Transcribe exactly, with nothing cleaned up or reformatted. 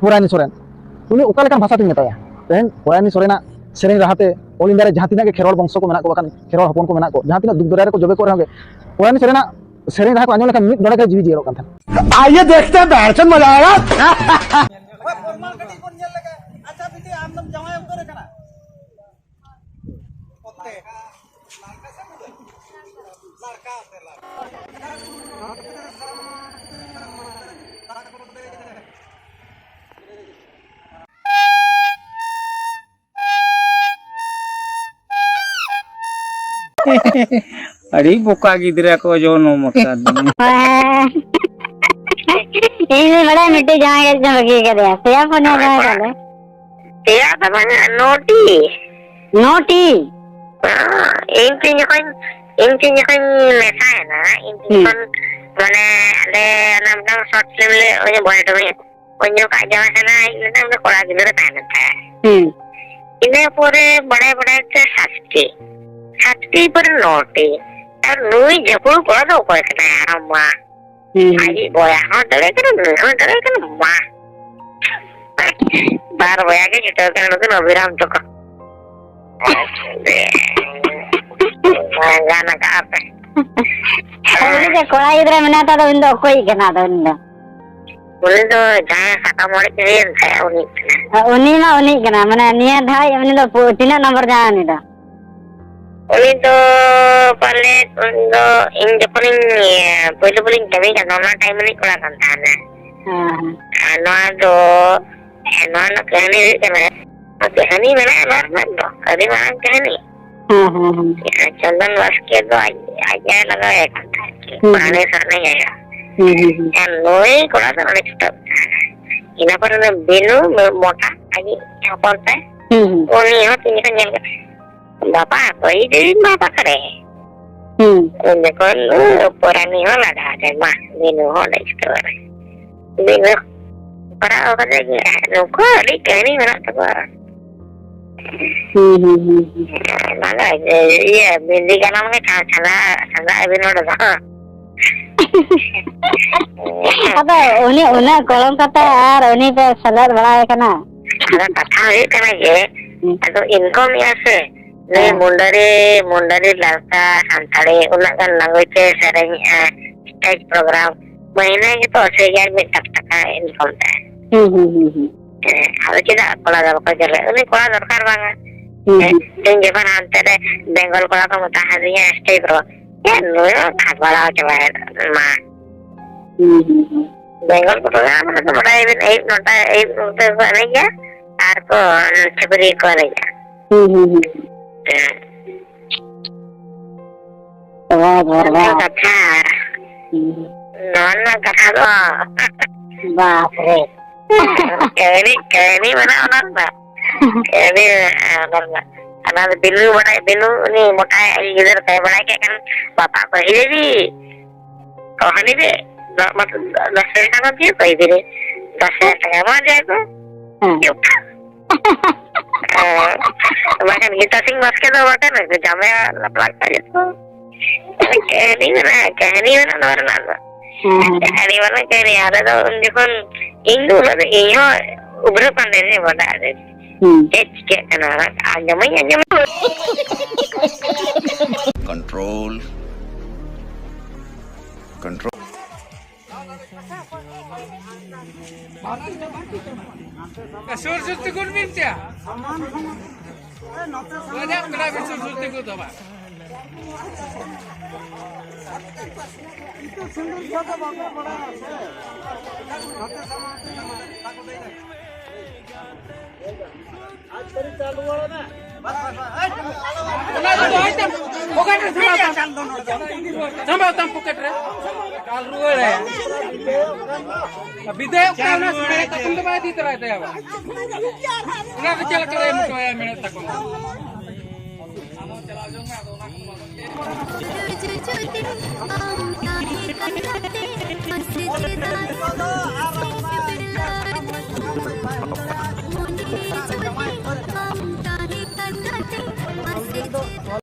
ᱯᱚᱨᱟᱭᱱᱤ ᱥᱚᱨᱮᱱ, ᱩᱱᱤ ᱚᱠᱟ ᱞᱮᱠᱟᱱ ᱵᱷᱟᱥᱟ ᱛᱤᱧ ᱢᱮᱛᱟᱭᱟ? ᱛᱮᱦᱮᱧ ᱯᱚᱨᱟᱭᱱᱤ ᱥᱚᱨᱮᱱᱟᱜ ᱥᱮᱨᱮᱧ ᱨᱟᱦᱟᱛᱮ ᱚᱞ ᱤᱱᱰᱤᱭᱟ ᱨᱮ ᱡᱟᱦᱟᱸ ᱛᱤᱱᱟᱹᱜ ᱜᱮ ᱠᱷᱮᱨᱣᱟᱲ ᱵᱚᱝᱥᱚ ᱠᱚ ᱢᱮᱱᱟᱜ ᱠᱚ, ᱵᱟᱠᱷᱟᱱ ᱠᱷᱮᱨᱣᱟᱲ ᱦᱚᱯᱚᱱ ᱠᱚ ᱢᱮᱱᱟᱜ ᱠᱚ, ᱡᱟᱦᱟᱸ ᱛᱤᱱᱟᱹᱜ ᱫᱩᱠ ᱫᱚᱨᱭᱟ ᱨᱮᱠᱚ ᱡᱚᱵᱮ ᱠᱚᱜ ᱨᱮᱦᱚᱸ ᱜᱮ, ᱯᱚᱨᱟᱭᱱᱤ ᱥᱚᱨᱮᱱᱟᱜ ᱥᱮᱨᱮᱧ ᱨᱟᱦᱟ ᱠᱚ ᱟᱸᱡᱚᱢ ᱞᱮᱠᱷᱟᱱ ᱢᱤᱫ ᱰᱚᱸᱰᱮᱠ ᱨᱮ ᱡᱤᱣᱤ ᱡᱤᱭᱟᱹᱲᱚᱜ ᱠᱟᱱ ᱛᱟᱦᱮᱸᱱᱟ᱾ ᱟᱭᱮ ᱫᱮᱠᱷᱛᱮ ᱦᱮᱸ, ᱵᱮᱦᱟᱨᱪᱚᱸᱫᱽ ᱢᱟᱡᱟ ᱟᱭᱮᱜᱟ᱾ ᱦᱳᱭ, ᱯᱷᱚᱨᱢᱟᱞ ᱠᱟᱹᱴᱤᱡ ᱵᱚᱱ ᱧᱮᱞ ᱞᱮᱜᱮ᱾ ᱟᱪᱪᱷᱟ ᱵᱤᱴᱤ, ᱟᱢ ᱫᱚᱢ ᱡᱟᱶᱟᱭ ᱩᱛᱟᱹᱨ ᱟᱠᱟᱱᱟ? ᱚᱛᱮ᱾ ᱟᱹᱰᱤ ᱵᱚᱠᱟ ᱜᱤᱫᱽᱨᱟᱹ ᱠᱚ ᱡᱚᱱᱚᱢ ᱟᱠᱟᱫ᱾ ᱦᱮᱸ᱾ ᱤᱧ ᱫᱚ ᱵᱟᱲᱟᱭ ᱢᱤᱫᱴᱮᱡ ᱡᱟᱶᱟᱭ ᱠᱟᱛᱮ ᱵᱟᱹᱜᱤ ᱠᱟᱫᱮᱭᱟ᱾ ᱯᱮᱭᱟ ᱯᱩᱱᱭᱟ ᱡᱟᱶᱟᱭ ᱠᱟᱫᱮ᱾ ᱯᱮᱭᱟ ᱫᱚ ᱵᱟᱝᱟ, ᱱᱚᱴᱤ᱾ ᱱᱚᱴᱤ? ᱦᱮᱸ, ᱤᱧ ᱛᱤᱱ ᱡᱚᱠᱷᱚᱱ, ᱤᱧ ᱛᱤᱱ ᱡᱚᱠᱷᱚᱱ ᱢᱮᱥᱟᱭᱮᱱᱟ, ᱤᱧ ᱛᱤᱱ ᱦᱩᱸ᱾ ᱡᱚᱠᱷᱚᱱ, ᱢᱟᱱᱮ, ᱟᱞᱮ ᱚᱱᱟ ᱢᱤᱫᱴᱟᱝ short film ᱞᱮ, ᱚᱱᱮ ᱵᱚᱭ ᱰᱚᱢᱮ ᱩᱱ ᱡᱚᱠᱷᱟᱡ ᱡᱟᱶᱟᱭ ᱥᱟᱱᱟ ᱦᱮᱡ ᱞᱮᱱᱟ, ᱩᱱᱤ ᱠᱚᱲᱟ ᱜᱤᱫᱽᱨᱟᱹ ᱛᱟᱦᱮᱸ ᱞᱮᱱ ᱛᱟᱭᱟ᱾ ᱦᱩᱸ᱾ ᱤᱱᱟᱹ ᱯᱚᱨᱮ ᱵᱟᱲᱟᱭ ᱵᱟᱲᱟᱭ ᱛᱮ ᱥᱟᱛᱴᱤ, ᱥᱟᱛᱴᱤ ᱯᱚᱨᱮ ᱱᱚᱴᱤ᱾ ᱟᱨ ᱱᱩᱭ ᱡᱟᱹᱯᱩᱫ ᱠᱚᱲᱟ ᱫᱚ ᱚᱠᱚᱭ ᱠᱟᱱᱟᱭ ᱟᱨᱚ ᱢᱟ? ᱦᱩᱸ᱾ ᱟᱡᱤᱡ ᱵᱚᱭᱦᱟ ᱦᱚᱸ ᱫᱟᱲᱮ ᱠᱟᱱᱟ, ᱱᱩᱭ ᱦᱚᱸ ᱫᱟᱲᱮ ᱠᱟᱱᱟ, ᱢᱟ᱾ ᱵᱟᱨ ᱵᱚᱭᱦᱟ ᱜᱮ ᱡᱩᱴᱟᱹᱣ ᱠᱟᱱᱟ ᱱᱩᱠᱤᱱ ᱚᱵᱷᱤᱨᱟᱢ ᱛᱟᱠᱚ᱾ ᱜᱟᱱ ᱟᱠᱟᱜᱼᱟ ᱯᱮ᱾ ᱟᱫᱚ ᱩᱱᱤ ᱡᱮ ᱠᱚᱲᱟ ᱜᱤᱫᱽᱨᱟᱹ ᱢᱮᱱᱟᱭ ᱛᱟᱫᱚ, ᱩᱱᱤ ᱫᱚ ᱚᱠᱚᱭᱤᱡ ᱠᱟᱱᱟ ᱟᱫᱚ ᱩᱱᱤ ᱫᱚ? ᱩᱱᱤ ᱫᱚ ᱡᱟᱦᱟᱸᱭ ᱥᱟᱠᱟᱢ ᱚᱲᱮᱡ ᱦᱩᱭᱮᱱ ᱛᱟᱭᱟ, ᱩᱱᱤ ᱠᱟᱱᱟ᱾ ᱚ, ᱩᱱᱤ ᱢᱟ ᱩᱱᱤ ᱠᱟᱱᱟ, ᱢᱟᱱᱮ ᱱᱤᱭᱟᱹ ᱫᱷᱟᱣ ᱩᱱᱤ ᱫᱚ ᱯᱩ-, ᱛᱤᱱᱟᱹᱜ ᱱᱚᱢᱵᱚᱨ ᱡᱟᱶᱟᱭ ᱩᱱᱤ ᱫᱚ? ᱩᱱᱤ ᱫᱚ ᱯᱟᱞᱮᱫ, ᱩᱱᱤ ᱫᱚ ᱤᱧ ᱡᱚᱠᱷᱚᱱᱤᱧ, ᱮ, ᱯᱳᱭᱞᱳ ᱯᱳᱭᱞᱳᱧ ᱠᱟᱹᱢᱤ ᱠᱟᱱ ᱛᱟᱦᱮᱱᱟ, ᱚᱱᱟ ᱴᱟᱭᱤᱢ ᱨᱤᱱᱤᱡ ᱠᱚᱲᱟ ᱠᱟᱱ ᱛᱟᱦᱮᱱᱟ᱾ ᱦᱮᱸ, ᱦᱮᱸ᱾ ᱟᱨ ᱱᱚᱣᱟ ᱫᱚ, ᱮ, ᱱᱚᱣᱟ ᱨᱮᱱᱟᱜ ᱠᱟᱹᱦᱱᱤ ᱦᱩᱭᱩᱜ ᱠᱟᱱᱟ, ᱱᱚᱣᱟ ᱠᱟᱹᱦᱱᱤ ᱢᱮᱱᱟᱜᱼᱟ ᱱᱚᱣᱟ ᱨᱮᱱᱟᱜ ᱫᱚ, ᱟᱹᱰᱤ ᱢᱟᱨᱟᱝ ᱠᱟᱹᱦᱱᱤ᱾ ᱦᱮᱸ, ᱦᱮᱸ, ᱦᱮᱸ᱾ ᱟᱨ ᱪᱚᱱᱫᱚᱱ ᱵᱟᱥᱠᱮ ᱫᱚ ᱟᱡ, ᱟᱡ ᱡᱟᱶᱟᱭ ᱞᱟᱜᱟᱣ ᱮ ᱠᱟᱱ ᱛᱟᱦᱮᱸᱫ᱾ ᱦᱩᱸ, ᱦᱩᱸ᱾ ᱯᱟᱦᱟᱲᱤ ᱥᱟᱨᱱᱟ ᱡᱟᱭᱜᱟ᱾ ᱦᱩᱸ, ᱦᱩᱸ, ᱦᱩᱸ᱾ ᱟᱨ ᱱᱩᱭ ᱠᱚᱲᱟ ᱫᱚ ᱱᱚᱰᱮ ᱪᱷᱩᱴᱟᱹᱣ ᱛᱟᱦᱮᱱᱟ᱾ ᱤᱱᱟᱹ ᱯᱚᱨᱮ ᱩᱱᱤ ᱵᱤᱱᱩ, ᱢᱚᱴᱟ, ᱟᱡᱤᱡ ᱦᱚᱯᱚᱱ ᱛᱟᱭ, ᱦᱩᱸ, ᱦᱩᱸ᱾ ᱩᱱᱤ ᱦᱚᱸ ᱛᱤᱱ ᱡᱚᱠᱷᱚᱱ ᱧᱮᱞ ᱠᱮᱫ, "ᱵᱟᱵᱟ, ᱚᱠᱚᱭ ᱫᱟᱹᱭ ᱵᱟᱵᱟ ᱠᱟᱨᱮ?" ᱦᱩᱸ᱾ ᱩᱱ ᱡᱚᱠᱷᱚᱱ, ᱩ, ᱯᱚᱨᱟᱱᱤ ᱦᱚᱸ ᱞᱟᱜᱟ ᱟᱫᱮ, ᱢᱟ, ᱵᱤᱱᱩ ᱦᱚᱸ ᱚᱸᱰᱮ ᱪᱷᱩᱴᱟᱹᱣ ᱮᱱᱟ᱾ ᱵᱤᱱᱩ ᱯᱟᱲᱦᱟᱣ ᱠᱟᱛᱮ ᱜᱮ, ᱱᱩᱠᱩ ᱟᱹᱰᱤ ᱠᱟᱹᱦᱱᱤ ᱢᱮᱱᱟᱜ ᱛᱟᱠᱚᱣᱟ᱾ ᱦᱩᱸ, ᱦᱩᱸ, ᱦᱩᱸ, ᱦᱩᱸ᱾ ᱚᱱᱟ ᱫᱚ ᱤᱭᱟᱹ, ᱵᱤᱱᱫᱤ ᱜᱟᱱᱟᱢ ᱜᱮ ᱪᱷᱟ-, ᱪᱷᱟᱸᱫᱟ, ᱪᱷᱟᱸᱫᱟ ᱟᱹᱵᱤᱱ ᱱᱚᱰᱮ ᱫᱚ᱾ ᱟᱫᱚ ᱩᱱᱤ ᱩᱱᱟᱹᱜ ᱜᱚᱲᱚᱢ ᱠᱟᱛᱮ ᱟᱨ ᱩᱱᱤ ᱯᱮ ᱥᱮᱞᱮᱫ ᱵᱟᱲᱟᱭ ᱠᱟᱱᱟ᱾ ᱟᱫᱚ ᱠᱟᱛᱷᱟ ᱦᱩᱭᱩᱜ ᱠᱟᱱᱟ ᱡᱮ, ᱦᱩᱸ᱾ ᱟᱫᱚ ᱤᱱᱠᱚᱢ ᱮᱜᱼᱟ ᱥᱮ, ᱱᱩᱭ ᱦᱮᱸ᱾ ᱢᱩᱱᱰᱟᱹᱨᱤ, ᱢᱩᱱᱰᱟᱹᱨᱤ ᱞᱟᱲᱠᱟ ᱥᱟᱱᱛᱟᱲᱤ ᱩᱱᱟᱹᱜ ᱜᱟᱱ language ᱮ ᱥᱮᱨᱮᱧᱮᱜᱼᱟ, stage program, ᱢᱟᱹᱦᱱᱟᱹ ᱜᱮᱛᱚ ᱟᱥᱤ ᱦᱟᱡᱟᱨ ᱢᱤᱫ ᱞᱟᱠᱷ ᱴᱟᱠᱟ income ᱛᱟᱭ᱾ ᱦᱩᱸ, ᱦᱩᱸ, ᱦᱩᱸ, ᱦᱩᱸ᱾ ᱦᱮᱸ, ᱟᱫᱚ ᱪᱮᱫᱟᱜ ᱠᱚᱲᱟ ᱫᱚ ᱵᱟᱠᱚ ᱪᱟᱞᱟᱜᱼᱟ? ᱩᱱᱤ ᱠᱚᱲᱟ ᱫᱚᱨᱠᱟᱨ ᱵᱟᱝᱟ᱾ ᱦᱩᱸ, ᱦᱮᱸ, ᱦᱩᱸ᱾ ᱤᱧ ᱡᱚᱠᱷᱚᱱ ᱦᱟᱱᱛᱮ ᱨᱮ ᱵᱮᱝᱜᱚᱞ ᱠᱚᱲᱟ ᱠᱚ ᱢᱮᱛᱟ ᱦᱟᱫᱤᱧᱟ stage ᱨᱮ, ᱦᱮᱸ, ᱱᱩᱭ ᱦᱚᱸ ᱠᱷᱟᱥ ᱵᱟᱲᱟ ᱪᱟᱵᱟᱭᱮᱱ ᱢᱟ᱾ ᱦᱩᱸ, ᱦᱩᱸ, ᱦᱩᱸ᱾ ᱵᱮᱝᱜᱚᱞ ᱠᱚᱫᱚ ᱢᱟᱱᱮ ᱠᱚ ᱵᱟᱰᱟᱭ ᱵᱤᱱ, ᱟᱹᱭᱩᱵ ᱱᱚᱴᱟ, ᱟᱹᱭᱩᱵ ᱱᱚᱛᱮ ᱠᱚ ᱮᱱᱮᱡᱟ ᱟᱨ ᱠᱚ ᱪᱷᱟᱹᱯᱨᱤ ᱠᱚ ᱮᱱᱮᱡᱟ᱾ ᱦᱩᱸ, ᱦᱩᱸ, ᱦᱩᱸ᱾ ᱦᱮᱸ᱾ ᱡᱚᱦᱟᱨ, ᱡᱚᱦᱟᱨ, ᱱᱚᱣᱟ ᱡᱚᱦᱟᱨ᱾ ᱠᱟᱛᱷᱟ᱾ ᱦᱩᱸ᱾ ᱱᱚᱣᱟ ᱨᱮᱱᱟᱜ ᱠᱟᱛᱷᱟ ᱫᱚ ᱵᱟᱯ ᱨᱮ᱾ ᱠᱟᱹᱦᱱᱤ, ᱠᱟᱹᱦᱱᱤ ᱢᱮᱱᱟᱜᱼᱟ ᱚᱱᱟ ᱨᱮᱱᱟᱜ᱾ ᱠᱟᱹᱦᱱᱤ ᱢᱮᱱᱟᱜᱼᱟ ᱚᱱᱟ ᱨᱮᱱᱟᱜ᱾ ᱚᱱᱟ ᱫᱚ ᱵᱤᱞᱩ ᱵᱟᱰᱟᱭ, ᱵᱤᱞᱩ ᱩᱱᱤ ᱢᱚᱴᱟᱭ ᱟᱡ ᱜᱤᱫᱽᱨᱟᱹ ᱛᱟᱭ ᱵᱟᱲᱟᱭ ᱠᱮᱫ ᱠᱷᱟᱱ ᱵᱟᱯᱟ ᱠᱚ, "ᱦᱤ ᱫᱤᱫᱤ, ᱠᱟᱹᱦᱱᱤ ᱨᱮ ᱫᱚᱥ ᱴᱟᱠᱟ ᱫᱤᱭᱮ ᱠᱚᱭ ᱫᱤᱱ ᱨᱮ ᱫᱚᱥ ᱦᱟᱡᱟᱨ ᱴᱟᱠᱟ ᱮᱢᱟ ᱫᱮᱭᱟ ᱠᱚ᱾" ᱦᱮᱸ᱾ ᱪᱩᱯ᱾ ᱦᱮᱸ᱾ ᱵᱟᱠᱷᱟᱱ ᱜᱤᱛᱟ ᱥᱤᱝ ᱵᱟᱥᱠᱮ ᱫᱚ ᱵᱟᱠᱷᱟᱱ ᱡᱟᱢᱟᱭ ᱵᱟᱯᱞᱟ ᱠᱟᱱᱟ ᱡᱚᱛᱚ᱾ ᱠᱟᱹᱦᱱᱤ ᱢᱮᱱᱟᱜᱼᱟ, ᱠᱟᱹᱦᱱᱤ ᱢᱮᱱᱟᱜᱼᱟ ᱱᱚᱣᱟ ᱨᱮᱱᱟᱜ ᱫᱚ᱾ ᱦᱮᱸ, ᱦᱮᱸ᱾ ᱟᱹᱰᱤ ᱢᱟᱨᱟᱝ ᱠᱟᱹᱦᱱᱤ᱾ ᱟᱞᱮ ᱫᱚ ᱩᱱ ᱡᱚᱠᱷᱚᱱ ᱤᱧ ᱫᱚ ᱩᱱᱟᱹᱜ ᱫᱚ ᱤᱧ ᱦᱚᱸ ᱩᱵᱷᱨᱟᱹ ᱯᱟᱸᱰᱮ ᱨᱮ ᱵᱟᱰᱟᱭ ᱨᱮ ᱦᱩᱸ᱾ ᱪᱮᱫ ᱪᱤᱠᱟᱹᱜ ᱠᱟᱱᱟ ᱚᱱᱟ ᱟᱸᱡᱚᱢᱟᱹᱧ ᱟᱸᱡᱚᱢ᱾ Control. Control. ᱥᱩᱨ ᱥᱩᱨ ᱛᱮ ᱜᱩᱱ ᱵᱤᱱ ᱪᱮ? ᱨᱟᱡᱟᱵ ᱠᱟᱱᱟ ᱵᱤᱱ ᱥᱩᱨ ᱥᱩᱨ ᱛᱮ ᱜᱩᱱ ᱫᱚ ᱵᱟᱝ᱾ ᱚᱱᱟ ᱫᱚ ᱫᱚᱦᱚᱭ ᱛᱟᱢ ᱯᱚᱠᱮᱴ ᱨᱮ, ᱥᱟᱢᱵᱟᱣ ᱛᱟᱢ᱾ ᱥᱟᱢᱵᱟᱣ ᱛᱟᱢ ᱯᱚᱠᱮᱴ ᱨᱮ᱾ ᱠᱟᱞ ᱨᱩᱣᱟᱹᱲ ᱟᱭᱟ᱾ ᱵᱤᱫᱟᱹᱭᱚᱜ ᱠᱟᱱᱟ, ᱚᱱᱟ ᱥᱚᱢᱚᱭ ᱛᱟᱠᱚᱢ ᱫᱚ ᱵᱟᱭ ᱤᱫᱤ ᱛᱚᱨᱟᱭ ᱛᱟᱭᱟ᱾ ᱚᱱᱟ ᱫᱚ ᱪᱮᱫ ᱞᱮᱠᱟ ᱨᱮ ᱮᱢ ᱦᱚᱴᱚ ᱟᱭᱟ ᱢᱮᱬᱦᱮᱫ ᱛᱟᱠᱚᱢ?